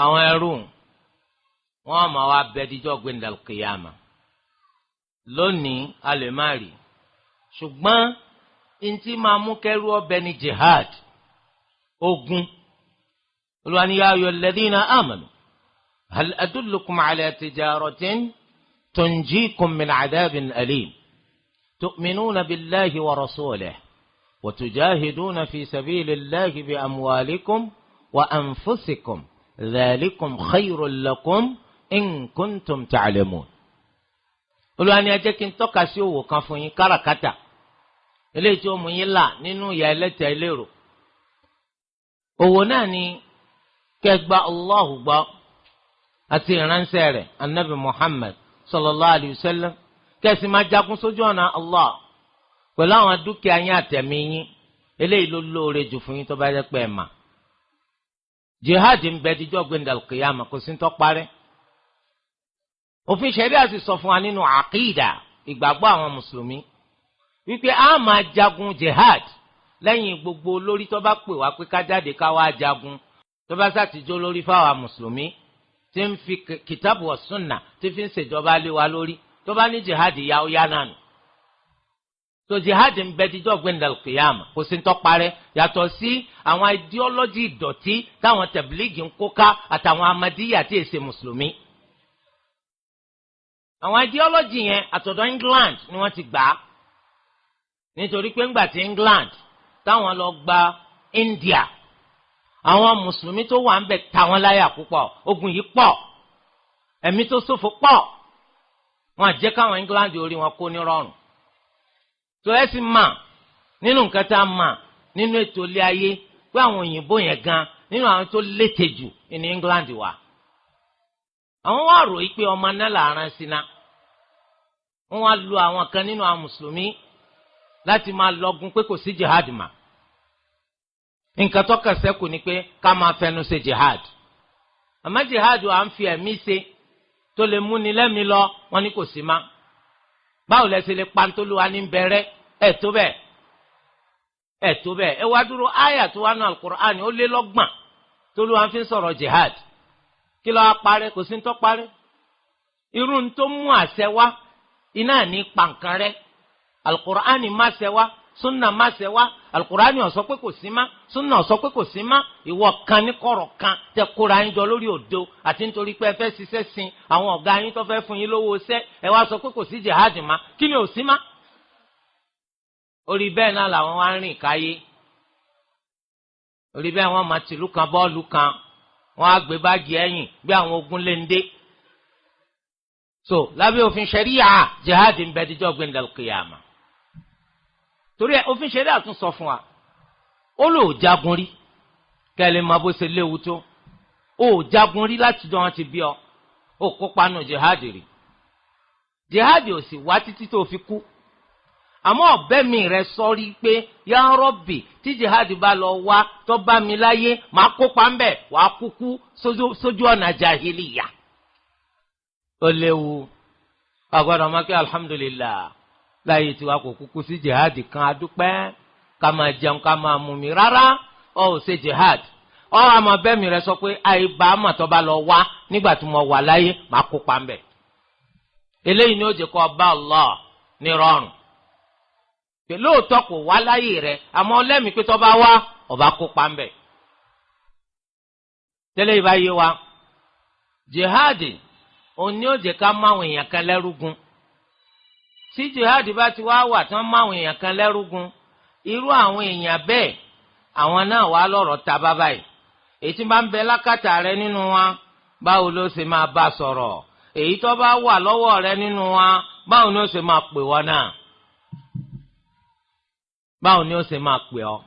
Àwọn ẹrú wọn máa wá bẹ díjọ́ gbẹndàl kìyàmà. Lónìí a lè má rí, ṣùgbọ́n ntí máa mú kẹrú ọbẹ ní jihad, ogun. Olúwa ní ya ayyuhal ladhina amanu hal adullukum ala tijaratin tunjikum min adhabin alim tu'minuna billahi wa rasulihi wa tujahiduna fi sabilillahi bi amwalikum wa anfusikum dhalikum khayrun lakum in kuntum ta'lamun. Olúwa ní ẹ jẹ́ kí n tọ́ka sí òwò kan fún yín, káràkátà eléyìí tí ó mú yín là nínú ìyà ẹlẹ́tẹ̀ ẹlẹ́rò. Òwò náà ni kẹ́ gba Allahu gbọ́ àti ìránṣẹ́ rẹ̀ anabi Muhammad sallallahu alayhi wa sallam, kẹ́sì máa jagun sójú ọ̀nà Allah pẹ̀lú àwọn dúkìá yín àtẹ̀mí yín. Eléyìí ló lóore jù fún yín tó bá jẹ́ pé ẹ̀ mà. Jihad ń bẹ díjọ́ gbẹ̀ndàl kìyàmà, kò sí ń tọ́ parẹ́. Òfin ṣẹ̀ríà sì sọ fún wa nínú àkídà ìgbàgbọ́ àwọn mùsùlùmí wípé a máa jagun jihad lẹ́yìn gbogbo olórí tó bá pè wá pé ká jáde ká wá jagun, tó bá sàtijọ́ lórí fáwa mùsùlùmí tí ń fi kìtàbù wa sunna tí fi ń ṣèjọba lé wa lórí, tó bá ní jihad yá ó yá náà nù. So jihad ń bẹ díjọ́ gbẹ̀ndàl kìyàmà, kò sí ń tọ́ parẹ́, yàtọ̀ sí àwọn ideology ìdọ̀tí táwọn tẹ̀blígì ń kó ká àtàwọn amadíyà tí èsè mùsùlùmí. Àwọn ideology yẹn àtọ̀dọ̀ England ni wọ́n ti gbà á, nítorí pé ńgbà tí England táwọn lọ gba India, àwọn mùsùlùmí tó wà ń bẹ̀ táwọn láyà púpọ̀, ogun yìí pọ̀, ẹ̀mí tó ṣòfò pọ̀, wọn àjẹ́ káwọn England orí wọn kó ní rọrùn. Tó ẹ sì mà nínú nǹkan tá a mà nínú ètò ilé ayé pé àwọn òyìnbó yẹn gan nínú àwọn tó létè jù ní England wà. Àwọn wá rò yí pé ọmọ náà làárán síná, wọ́n wá lu àwọn kan nínú àwọn mùsùlùmí láti máa lọgun pé kò sí jihad mà. Nǹkan tó kàn ṣẹ́kù ni pé ká máa fẹnu ṣe jihad, àmọ́ jihad à ń fi ẹ̀mí ṣe tó lè múni lẹ́mìí lọ, wọ́n ní kò sí má. Báwo lẹ ṣe lè pantoluwa ní bẹ̀rẹ̀? Ẹ̀ tó bẹ́ẹ̀, ẹ̀ tó bẹ́ẹ̀. Ẹ wá dúró àyà tó wà nù alukur'ani ó lé lọ́gbọ̀n toluwa fi ń sọ̀rọ̀ jihad. Kí ló wá parẹ́? Kò sí ń tọ́ parẹ́. Irú ń tó mú àṣẹ wá iná ní pàǹkan rẹ. Alukur'ani má ṣẹ wá, sunna má ṣẹ wá. Alukur'ani ó sọ pé kò sí má, sunna ó sọ pé kò sí má. Ìwọ kan ní kọ̀rọ̀ kan tẹ kóra yín jọ lórí òdo àti nítorí pé ẹ fẹ́ ṣiṣẹ́ sin àwọn ọ̀gá yín tó fẹ́ fún yín lówó iṣẹ́, ẹ wá sọ pé kò sí jihad má. Kí ni ò sí má? Orí bẹ́ẹ̀ náà làwọn wá ń rìn káyé. Orí bẹ́ẹ̀ wọ́n máa tìlú kan bọ́ọ̀lù kan, wọ́n á gbé báàgì ẹ̀yìn bí àwọn ogun lè ń dé. So lábẹ́ òfin ṣẹ̀ríyà jihad ń bẹ díjọ́ gbẹ̀ndàl kìyàmà. Torí ẹ òfin ṣẹ̀ríyà tún sọ fún wa, ó lò jagun rí kẹ́lẹ́ máa bó ṣe léwu tó. Ó jagun rí láti jọ wọn ti bí ọ, ó kópa nù jihad rí. Jihad ò sì wá títí tó fi kú. Àmọ́ ọ̀bẹ mi rẹ sọrí pé ya Rabbi tí jihad bá lọ wá tó bá mi láyé máa kópa ń bẹ̀, wàá kúkú sójú ọ̀nà jahiliya. Ó léwu. Ọgbọ́dọ̀ máa kí alhamdulillah láyé tiwa kò kúkú sí jihad kan, adúpẹ́ ká máa jẹun ká máa mú mi. Rárá, ọ ò ṣe jihad. Ọ àmọ́ bẹ́ẹ̀ mi rẹ sọ pé àìbá àmọ́ tó bá lọ wá nígbà tí mo wà láyé máa kópa ń bẹ̀. Eléyìí ni ó jẹ́ kó bá Allah ní rọrùn. Lóòótọ́ kò wá láyé rẹ̀, àmọ́ lẹ́mìí pé tó bá wá ọba kópa ń bẹ̀. Tẹ́lẹ̀ ìbá yé wa, jihadi òní ó jẹ́ ká máwọn èèyàn kan lẹ́rúgun. Tí jihadi bá ti wá wà tán máwọn èèyàn kan lẹ́rúgun, irú àwọn èèyàn bẹ́ẹ̀ àwọn náà wá lọ́rọ̀ ta bábà yìí. Èyí tí bá ń bẹ lákàtà rẹ nínú wa, báwo ló ṣe máa bá sọ̀rọ̀? Èyí tó bá wà lọ́wọ́ rẹ nínú wa, báwo ni ó ṣe máa pè wọ́n náà? Báwo ni ó ṣe máa pè ọ́?